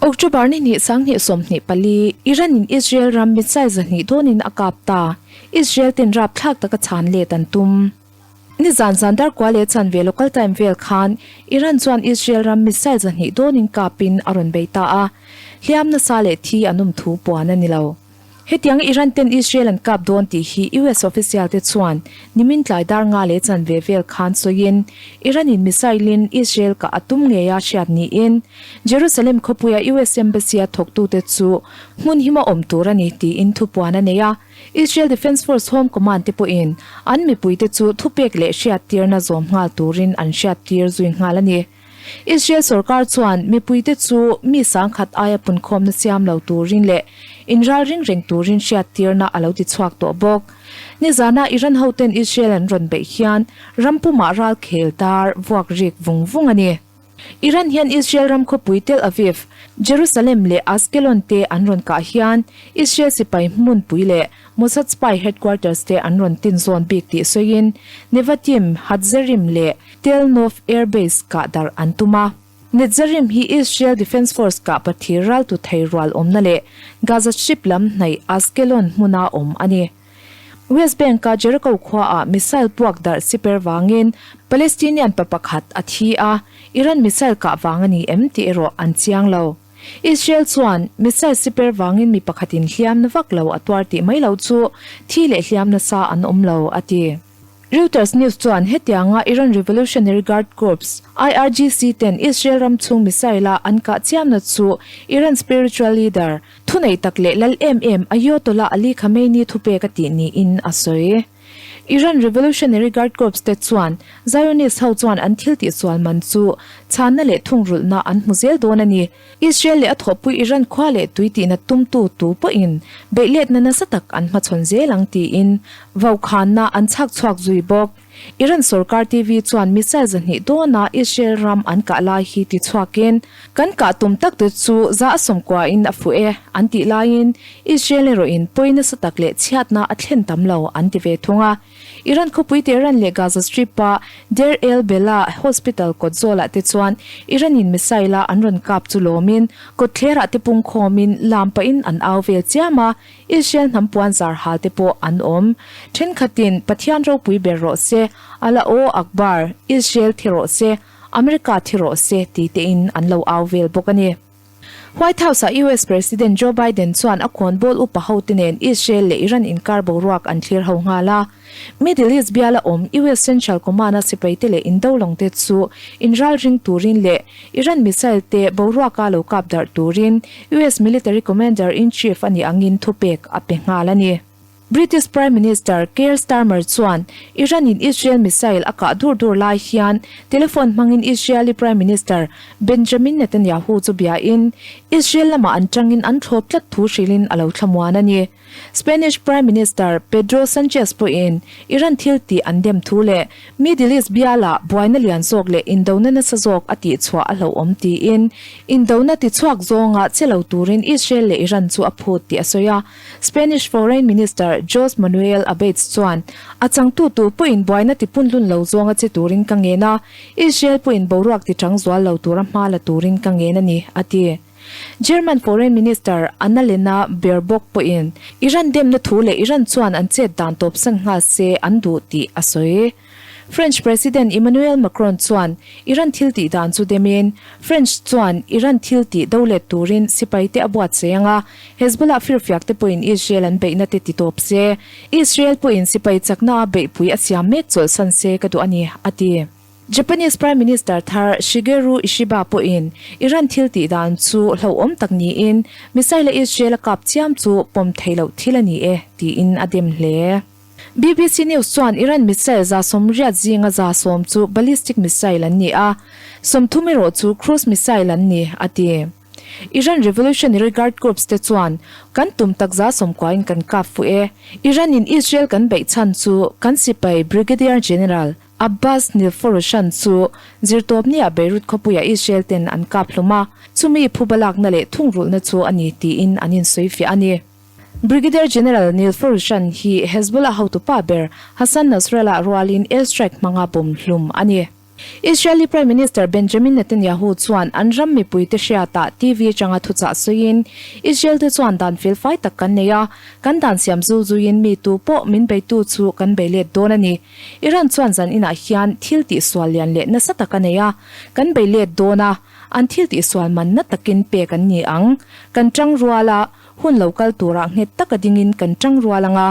October ni hnih 20 24, Iran in Israel ram missile 200 dawnin a kap ta. Israel ten rapthlak taka chhan let an tum. Ni zan zan dar kua leh chanve local time vel khan Iran chuan Israel ram missile 200 dawnin kapin a rawn bei ta a. Hliam nasa leh thi an awm thu puan a ni lo. Hetiang Iran ten Israel an kap dawn tih hi US official te chuan nimin tlai dar nga leh chanve vel khan sawiin Iran in missile in Israel kah a tum ngei a hriat niin Jerusalem khawpuia US Embassy a thawktute chu hmun hima awm tur a ni tiin thupuan a nei a. Israel Defence Force Home Command te pawhin an mipuite chu thupek leh hriattirna zawm nghal turin an hriattir zui nghal a ni. Israel sorkar chuan mipuite chu mi sangkhat aia punkhawmna siam lo turin leh inral ring reng turin hriattirna a lo ti chhuak tawh bawk. Nizana Iran hoten Israel an rawn beih hian ram pumah ral khel tar vuak rik vung vung a ni. Iran hian Israel ram khawpui Tel Aviv, Jerusalem leh Ashkelon te an rawn kah hian Israel sipai hmunpui leh Mossad spy headquarters te an rawn tin zawn bik tih sawiin Nevatim, Hatzerim leh Tel Nof Air Base kah darh an tum a. Netzarim hi Israel Defence Force kah pathir raltu thei rual awmna leh Gaza Strip lam hnaih Ashkelon hmuna awm a ni. West Bank-a Jericho khuaah missile puak darh siper vangin Palestinian pa pakhat a thi a, Iran missile kah vang a ni em tih erawh an chiang lo. Israel chuan missile siper vangin mi pakhatin hliamna vak lo a tuar tih mai lo chu thi leh hliam nasa an awm lo, a ti. Reuters News chuan hetianga Iran Revolutionary Guard Corps, IRGC, ten Israel ram chhung missile-a an kah chiamna chu Iran spiritual leader, thunei tak leh lal em em Ayatollah Ali Khamenei thupek a tih niin a sawi. Iran Revolutionary Guard Corps te chuan Zionist ho chuan an thil tihsual man chu chhanna leh thungrulhna an hmu zel dawn a ni. Israel leh a thawhpui Iran khua leh tui tihna tumtu tu pawhin beihletna nasa tak an hmachhawn zel ang tiin vaukhanna an chhak chhuak zui bawk. Iran sorkar TV chuan missile 200 dawna Israel ram an kah lai hi ti chhuakin, Kan kah tum tak te chu za a sawmkuain a fuh e an tih laiin Israel erawhin pawi nasa tak leh chhiatna a thlen tam lo an ti ve thung a. Iran khawpui Tehran leh Gaza Strip-a Deir el-Belah Hospital kawt zawlah te chuan Iran-in missile-a an rawn kap chu lawmin kawtthlerah te pungkhawmin lam pahin an au vel chiam a, Israel hnam puan zar hal te pawh an awm. Thenkhatin, Pathian ropui ber rawh se, Allahu Akbar, Israel thi rawh se, America thi rawh se ti tein an lo au vel bawk a ni. White House-ah US President Joe Biden chuan a khawnbawl upa hote nen Israel leh Iran inkar boruak an thlir ho nghal a. Middle East biala awm US Central Command-a sipaite leh indolawngte chu inralring turin leh Iran missile te boruaka lo kap darh turin US Military Commander-in-Chief a nih angin thupek a pe nghal a ni. British Prime Minister Keir Starmer chuan Iran-in Israel missile a kah dur dur lai hian telephone hmangin Israeli Prime Minister Benjamin Netanyahu chu biain Israel lamah an tangin an thlawp tlat thu hrilhin a lo thlamuan a ni. Spanish Prime Minister Pedro Sanchez pawhin Iran thil tih an dem thu leh Middle East bialah buaina lian zawk leh indona nasa zawk a tihchhuah a hlauhawm tiin indona tichhuak zawnga che lo turin Israel leh Iran chu a phut tih a sawi a. Spanish Foreign Minister Jose Manuel Abades chuan, A changtu tu pawhin buaina tipun lun lo zawnga che turin ka ngen a, Israel pawhin boruak tichang zual lo tura hma la turin ka ngen a ni, a ti. German Foreign Minister Annalena Baerbock pawhin Iran demna thu leh Iran chuan an chet dan tawpsan nghal se an duh tih a sawi. French President Emmanuel Macron chuan Iran thil tih dan chu demin, French chuan Iran thil tih do let turin sipaite a buatsaih ang a, Hezbollah firfiak te pawhin Israel an beihna te ti tawp se, Israel pawhin sipai chakna a beihpui a siam mek chawlhsan se ka duh a ni, a ti. Japanese Prime Minister thar Shigeru Ishiba pawhin Iran thil tih dan chu hlauhawm tak niin, missile a Israel a kap chiam chu pawm theih loh thil a ni e, tiin a dem hle. BBC News chuan Iran missile 180 zinga 110 chu ballistic missile an ni a, 30 erawh chu cruise missile an ni, a ti. Iran Revolutionary Guard Corps te chuan, Kan tum tak 90in kan kap fuh e. Iran-in Israel kan beih chhan chu kan sipai Brigadier General Abbas Nilforoshan chu zirtawpnia Beirut khawpuia Israel ten an kap hlum a, chumi phubalakna leh thungrulhna chu a ni tiin an insawifiah a ni. Brigadier General Nilforoshan hi Hezbollah hotupa ber Hassan Nasrallah rualin airstrike hmanga bawm hlum a ni. Israeli Prime Minister Benjamin Netanyahu chuan an ram mipuite hriatah TV atanga thuchah sawiin, Israel te chuan dan felfai tak kan nei a, kan dan siam zul zuiin mi tu pawh min beitu chu kan bei let dawn a ni. Iran chuan zan inah hian thil tihsual lian leh nasa tak a nei a, kan bei let dawn a, an thil tihsual man na takin pek an ni ang. Kan tang rual a, hun lo kal turah nghet taka dingin kan tang rual ang a,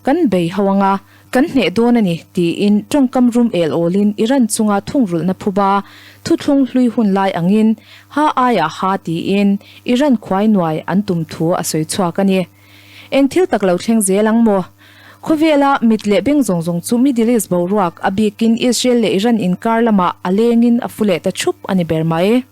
kan bei ho ang a, kan hneh dawn a ni, tiin tawngkam rum el awlin Iran chunga thungrulhna phuba thuthlung hlui hun lai angin ha aiah ha tiin Iran khuai nuai an tum thu a sawi chhuak a ni. Eng thil tak lo thleng zel ang maw? Khawvela mit leh beng zawng zawng chu Middle East boruak, a bikin Israel leh Iran inkar lamah a lengin a fu leh ta thup a ni ber mai.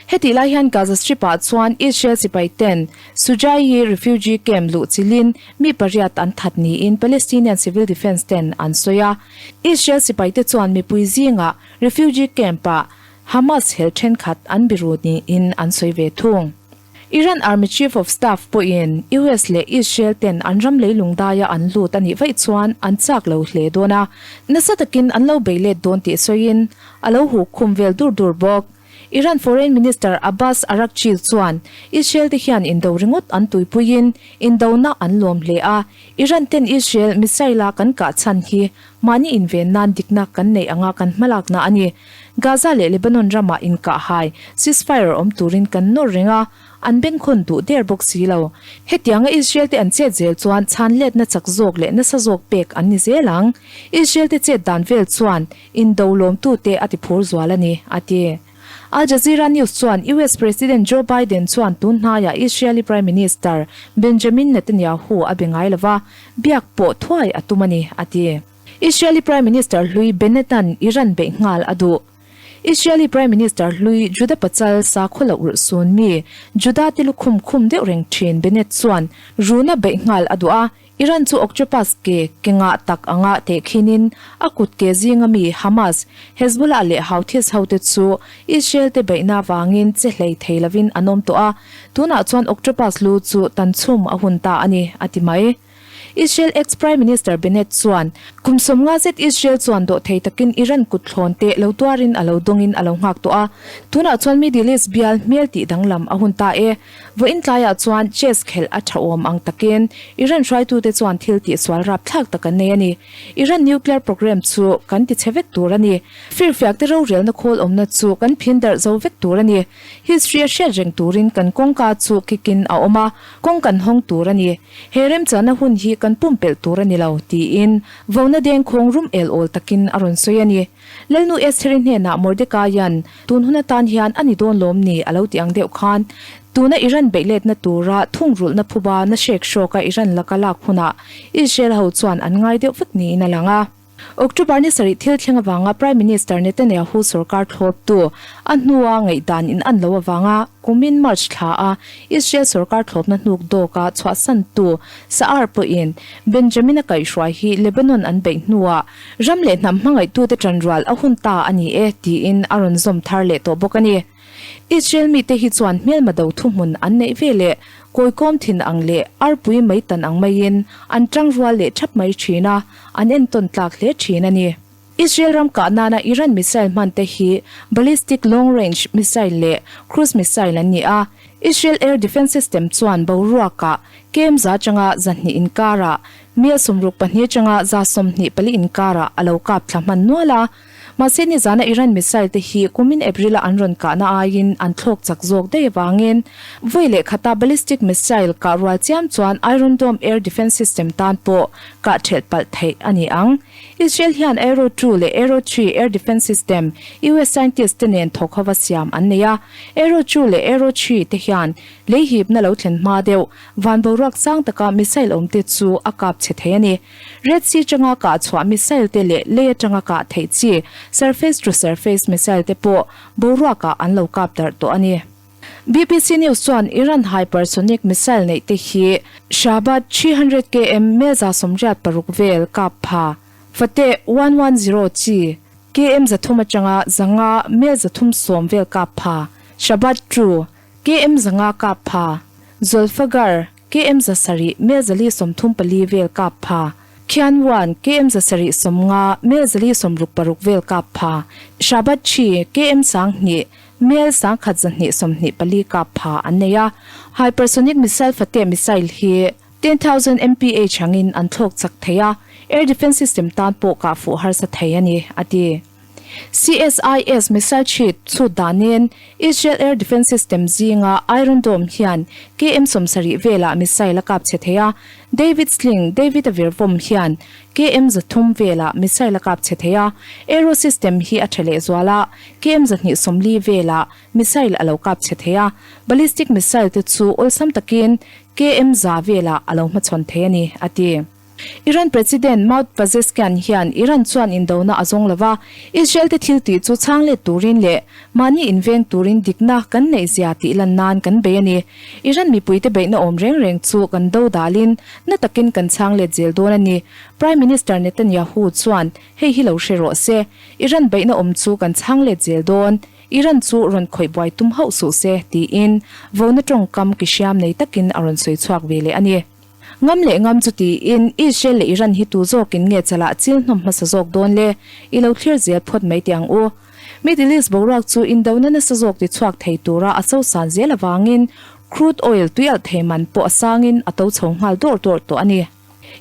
Hetih lai hian Gaza Strip-ah chuan Israel sipai ten Sujaiyi refugee camp luh chilhin mi pariat an that niin Palestinian civil defence ten an sawi a. Israel sipai te chuan mipui zingah refugee camp-ah Hamas hel thenkhat an biru niin an sawi ve thung. Iran Army Chief of Staff pawhin US leh Israel ten an ram leilung daia an lut a nih vaih chuan an chak lo hle dawn a, nasa takin an lo bei let dawn tih sawiin a lo huk khum vel dur dur bawk. Iran Foreign Minister Abbas Araghchi chuan Israel te hian indo ringawt an tuipuiin indona an lawm hle a, Iran ten Israel missile a kan kah chhan hi mahni inven nan dikna kan neih anga kan hmalakna a ni. Gaza leh Lebanon ramah inkahhai, ceasefire, awm turin kan nawr reng a, an bengkhawn duh der bawk si lo. Hetianga Israel te an chet zel chuan chhan letna chak zawk leh nasa zawk pek an ni zel ang. Israel te chet dan vel chuan indo lawmtute a ti phur zual a ni, a ti. Al Jazeera News chuan US President Joe Biden chuan tun hnaiah Israeli Prime Minister Benjamin Netanyahu a be ngai lo va, biak pawh thuai a tum a ni, a ti. Israeli Prime Minister hlui Bennett-a'n Iran beih nghal a duh. Israeli Prime Minister hlui Juda pachal sakhaw loh urh sun mi Juda te lukhum khum deuh reng thin Bennett chuan runa beih nghal a duh a, Iran chu octopus ke ke ngah tak anga tehkhinin a kut ke zinga mi Hamas, Hezbollah leh Houthis hote chu Israel te beihna vangin che hlei thei lovin an awm tawh a, tunah chuan octopus lu chu tan chhum a hun ta a ni, a ti mai. Israel ex-Prime Minister Bennett chuan, Kum 50 zet Israel chuan dawhthei takin Iran kut thlawn te lo tuarin a lo dawngin a lo nghak tawh a, tunah chuan Middle East bial hmel tih danglam a hun ta e. Vawiin tlaiah chuan chess khelh a tha awm ang takin Iran hruaitute chuan thil tihsual rapthlak tak an nei a ni. Iran nuclear programme chu kan tichhe vek tur a ni. Firfiak te rorelna khawl awmna chu kan phin darh zo vek tur a ni. History a hriat reng turin kan kawngka chu kikin a awm a, kawng kan hawng tur a ni. He remchana hun hi kan pumpelh tur a ni lo, tiin vona dengkhawng rum el awl takin a rawn sawi a ni. Lalnu Estheri hnenah Mordekaia'n, Tun hun atan hian a ni dawn lawm ni? a lo ti ang deuh khan, tuna Iran beihletna tura thungrulhna phuba na hrek hrawka Iran laka lak hunah Israel ho chuan an ngai deuh vek niin a lang a. October ni sarih thil thleng avanga Prime Minister Netanyahu sorkar thlawptu a hnua ngaihdan in an lo avanga kumin March thla a Israel sorkar thlawpna hnuk dawka chhuahsantu Sa'ar pawhin Benjamin-a kaihhruai hi Lebanon an beih hnuah ram leh hnam hmangaihtute ṭanrual a hun ta a ni e tiin a rawn zawm thar leh tawh bawk a ni. Israel mite hi chuan hmelma do thuhmun an neih ve leh kawikawm thin ang leh arpui mai tan ang maiin an ṭangrual leh ṭhap mai ṭhin a, an entawn tlak hle ṭhin a ni. Israel ram kah nana Iran missile hman te hi ballistic long range missile leh cruise missile an ni a. Israel air defence system chuan boruakah kem za atanga 200 inkarah mil 62 atanga 124 inkarah a lo kap thla hman nual a. Mahse nizana Iran missile te hi kumin April-a an rawn kahna aiin an thlawk chak zawk daih avangin vawi leh khata ballistic missile kah rual chiam chuan Iron Dome air defence system tan pawh kah thelh palh theih a ni ang. Israel hian Arrow 2 leh Arrow 3 air defence system US scientist te nen thawk hova siam an nei a. Arrow 2 leh Arrow 3 te hian lei hipna lo thlen hma deuh van boruak sang taka missile awm te chu a kap chhe thei a ni. Red Sea atanga kah chhuah missile te leh lei atanga kah theih chi surface to surface missile te pawh boruakah an lo kap darh tawh a ni. BBC News chuan Iran hypersonic missile neih te hi Shabad 300 km mel 86 vel kap pha, Fateh 110 chi km 300 atanga 500 mel 310 vel kap pha, Shabad 2 km 500 kap pha, Zolfaghar km 700 mel 434 vel kap pha. Khian One, KM 750, mel 466 vel kap pha, Shabat 3, KM 2000, mel 1124 kap pha an nei a. Hypersonic missile Fateh missile hi 10,000 mph angin an thlawk chak thei a, air defence system tan pawh kah fuh harsa thei a ni, a ti. CSIS missile chhit chhut danin Israel air defence system zinga Iron Dome hian KM 70 velah missile a kap chhe thei a, David Sling, David-a virvawm hian KM 300 velah missile a kap chhe thei a, Arrow system hi a tha lehzual a, KM 240 velah missile a lo kap chhe thei a, ballistic missile te chu awlsam takin KM 100 velah a lo hmachhawn thei a ni, a ti. Iran President Maud Pezeshkian hian Iran chuan indona a zawng lova, Israel te thil tih chu chhang let turin leh mahni inveng turin dikna kan neih zia tih lan nan kan bei a ni. Iran mipuite beihna awm reng reng chu kan do dalin na takin kan chhang let zel dawn a ni. Prime Minister Netanyahu chuan hei hi lo hre rawh se, Iran beihna awm chu kan chhang let zel dawn, Iran chu rawn khawih buai tum hauh suh se tiin vona tawngkam ki hriam nei takin a rawn sawi chhuak ve leh a ni. Ngam leh ngam chu tiin Israel leh Iran hi tu zawkin nge chalah chil hnawm hmasa zawk dawn le? I lo thlir zel phawt mai teh ang u. Middle East boruak chu indona nasa zawk ti chhuak thei tura a sosan zel avangin crude oil tuialh thei man pawh a sangin a to chho nghal dawr dawr tawh a ni.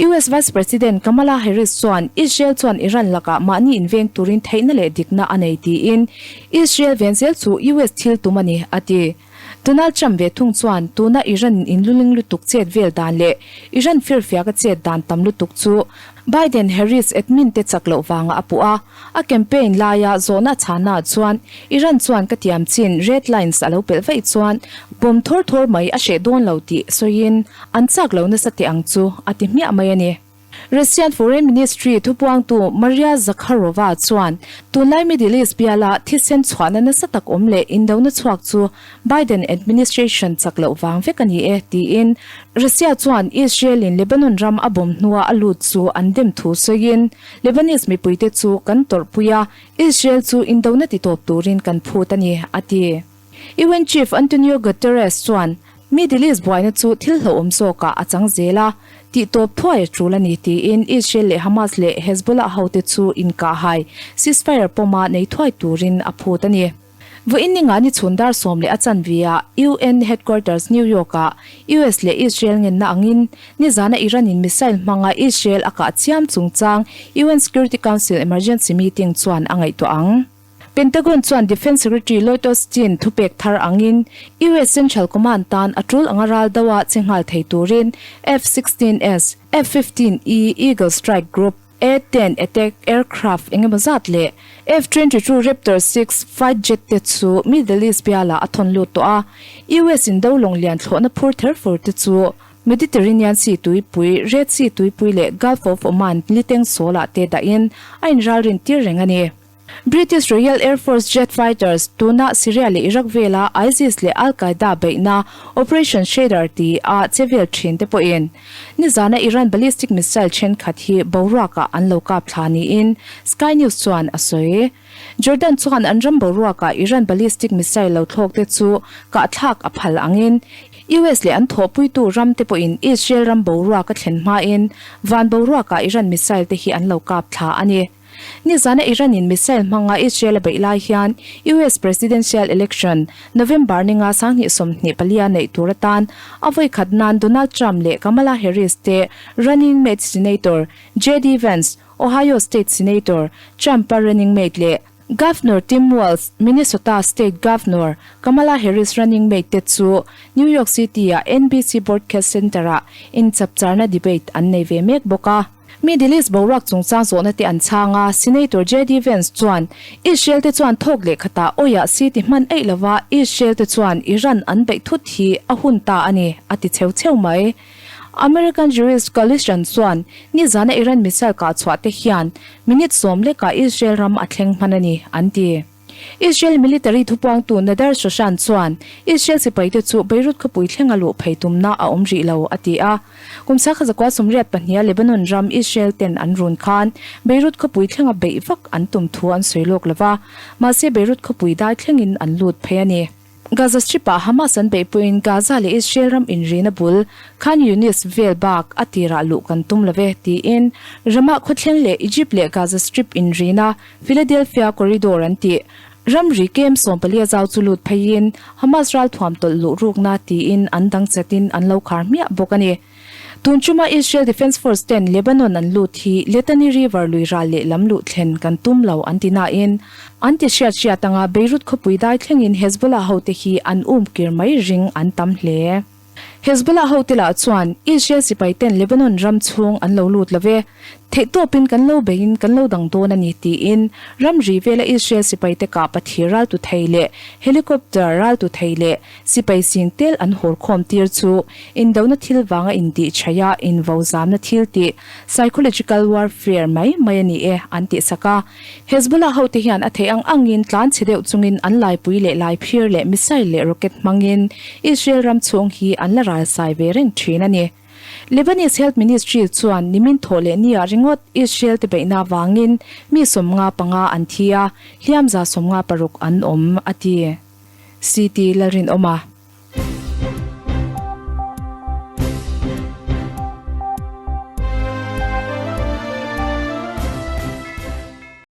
US Vice President Kamala Harris chuan Israel chuan Iran lakah mahni inveng turin theihna leh dikna a nei tiin Israel ven zel chu US thil tum a ni, a ti. Donald Trump ve thung chuan tuna Iran in luling lutuk chet vel dan leh Iran firfiaka chet dan tam lutuk chu Biden Harris admin te chak loh vangah a puh a. A campaign laia zawhna a chhana ah chuan Iran chuan ka tiam chin red lines a lo pelh vaih chuan bomb thawr thawr mai a hreh dawn lo tih sawiin an chak lo nasa teh ang chu a ti hmiah mai a ni. Russian Foreign Ministry thupuangtu Maria Zakharova chuan tunlai Middle East biala thisen chhuahna nasa tak awm leh indona chhuak chu Biden administration chak loh vang vek a ni e tiin Russia chuan Israel-in Lebanon ram a bomb hnua a lut chu an dem thu sawiin Lebanese mipuite chu kan tawrhpui a, Israel chu indona titawp turin kan phut a ni, a ti. UN Chief Antonio Guterres chuan Middle East buaina chu thil hlauhawm zawkah a chang zel a, tihtawp thuai a tul a ni tiin Israel leh Hamas leh Hezbollah hote chu inkahhai, ceasefire, pawma nei thuai turin a phut a ni. Vawiin ninga ni chhun dar sawm leh a chanve-ah UN Headquarters New York-ah US leh Israel ngenna angin nizana Iran-in missile hmanga Israel a kah chiam chungchang UN Security Council emergency meeting chuan a ngaihtuah ang. Pentagon chuan Defence Secretary Lloyd Austin thupek thar angin US Central Command tan a tul anga ral doa che nghal thei turin F-16S, F-15E Eagle Strike Group, A-10 attack aircraft engemaw zat leh F-22 Raptor 6 fight jet te chu Middle East bialah a thawn lut tawh a. US in do lawng lian thlawhna phur ther fur te chu Mediterranean Sea tuipui, Red Sea tuipui leh Gulf of Oman liteng sawlah te dahin a inralrin tir reng a ni. British Royal Air Force jet fighters tuna Syria leh Iraq vela ISIS leh Al Qaeda beihna Operation Shader ti a che vel thin te pawhin nizana Iran ballistic missile thenkhat hi boruakah an lo kap thla niin Sky News chuan a sawi. Jordan chuan an ram boruakah Iran ballistic missile lo thlawk te chu kahthlak a phal angin US leh an thawhpuitu ram te pawhin Israel ram boruak a thlen hmain van boruakah Iran missile te hi an lo kap thla a ni. Nizana Iran-in missile hmanga Israel a beih lai hian US Presidential Election November ninga 2024 neih tur atan a vawi khat nan Donald Trump leh Kamala Harris te running mate Senator JD Vance, Ohio State Senator, Trump-a running mate leh Governor Tim Walz, Minnesota State Governor, Kamala Harris running mate te chu New York City-a NBC Broadcast Center-ah inchapcharna debate an nei ve mek bawk a. Middle East boruak chungchang zawhna te an chhang a, Senator JD Vance chuan Israel te chuan thawk leh khatah awiah si ti hman eih lova Israel te chuan Iran an beih thut hi a hun ta a ni, a ti cheu cheu mai. American Jewish Coalition chuan nizana Iran missile kah chhuah te hian minute sawm lekah Israel ram a thleng hman a ni, an ti. Israel military thupuangtu Nadar Shoshan chuan Israel sipaite chu Beirut khawpui thlenga luh phei tumna a awm rih lo, a ti a. Kum sakha zakua 82a Lebanon ram Israel ten an run khan Beirut khawpui thlenga beih vak an tum thu an sawi lawk lo va, mahse Beirut khawpui dai thlengin an lut phei a ni. Gaza Strip-ah Hamas an beihpuiin Gaza leh Israel ram inrina bul Khan Younis vel bak a tirah luh kan tum lo ve, tiin Ramah khawthleng leh Egypt leh Gaza Strip inrina Philadelphia Corridor an tih ramri kem 14 zau chu lut pheiin Hamas ralthuam tawlh luh rukna tiin an dang chatin an lo khar hmiah bawk a ni. Tun chuma Israel Defence Force ten Lebanon an lut hi Litani River lui ral leh lam luh thlen kan tum lo an ti nain an ti hriat hriat anga Beirut khawpui dai thlengin Hezbollah hote hi an um kir mai ring an tam hle. Hezbollah hote lah chuan Israel sipai ten Lebanon ram chhung an lo lut lo ve, theihtawpin kan lo beiin kan lo dang dawn a ni tiin ramri vela Israel sipaite kah pathir raltu thei leh helicopter raltu thei leh Sipai sing tel an hawr khawm tir chu indona thil vanga intih chhaih a, invo zamna thil tih, psychological warfare, mai mai a ni e, an tih sak a. Hezbollah hote hian a theih ang angin tlan chhe deuh chungin an laipui leh laiphir leh missile leh rocket hmangin Israel ram chhung hi an la ralsai ve reng thin a ni. Lebanese Health Ministry chuan nimin thawh leh nia ringawt Israel te beihna avangin mi 55 an thi a, hliam 56 an awm, a ti. CT Lalrinawma.